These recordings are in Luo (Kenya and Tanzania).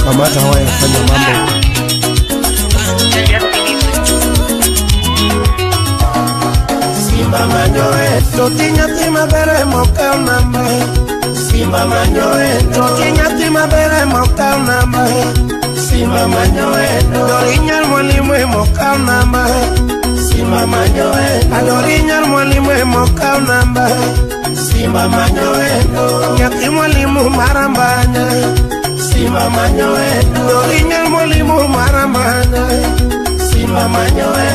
Kamata waya, fanya mambo. Simba manyoe, toti nyathi maber mokaw namba. Simba manyoe, toti nyathi maber mokaw namba. Simba manyoe, dorinyal mwalimu mokaw namba. Simba manyoe, adorinyal mwalimu mokaw namba. Simba manyoe, nyathi mwalimu marambanya. Simba manyoe, dorinyal mwalimu marambanya. Simba manyoe,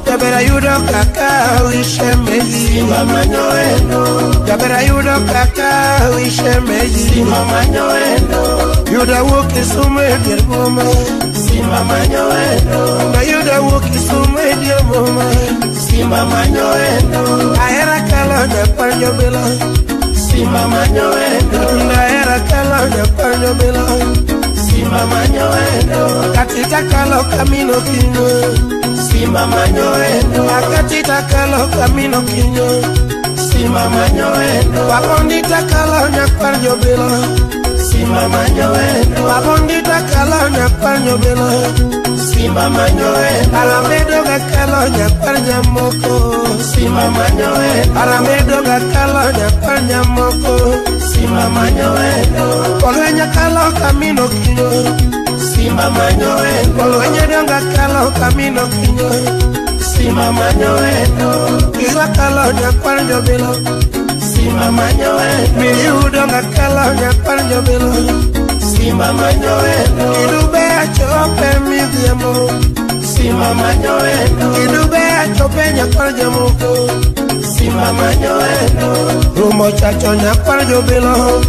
jabera yudo kaka wishemeji. Simba manyoe, jabera yudo kaka wishemeji. Simba manyoe, yuda wuok Kisumu e dier boma. Simba manyoe, na yuda wuok Kisumu e dier boma. Simba manyoe, ahera kalo nyakwar jobilo. Simba manyoe, ahera kalo nyakwar jobilo. Simba manyoe, katita kalo kamino kinyo. Simba manyoe, akatita kalo kamino kinyo. Simba manyoe, wabondita kalo nyakwar jobilo. Simba manyoe, wabondita kalo nyakwar jobilo. Simba manyoe, alamedo ga kalo nyakwar nyamoko. Simba manyoe, alamedo ga kalo nyakwar nyamoko. Simba manyoe, olwenya kalo kamino kinyo. Simba manyoe, olwenya donga kalo kamino kinyo. Simba manyoe, kiwa kalo nyakwar jobilo. Simba manyoe, miyudo kalo nyakwar jobilo. Simba manyoe, kidube achope midhiambo. Simba manyoe, kidube achope nyakwar jamoko. Simba manyoe, rumo chacho nyakwar jobilo.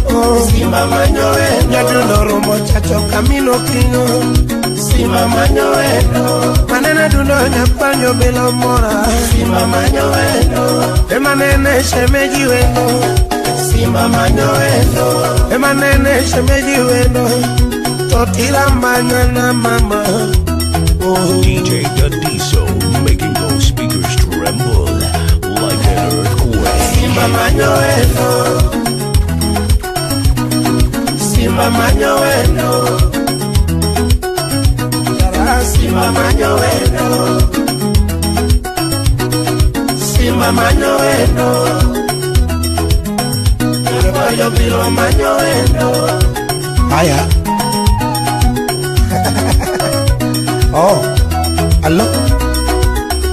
Simba manyoe, nyadundo rumo chacho kamino kinyo. Simba manyoe, manene dundo nyakwar jobilo mora. Simba manyoe, emanene shemeji wendo. Simba manyoe, emanene shemeji wendo. Totila manyana mama. Oh. DJ Dadiso making those speakers tremble like an earthquake. Simba manyoe, Simba manyoe, Simba manyoe, Simba manyoe, Yo manyoe. Haya. Oh, allo.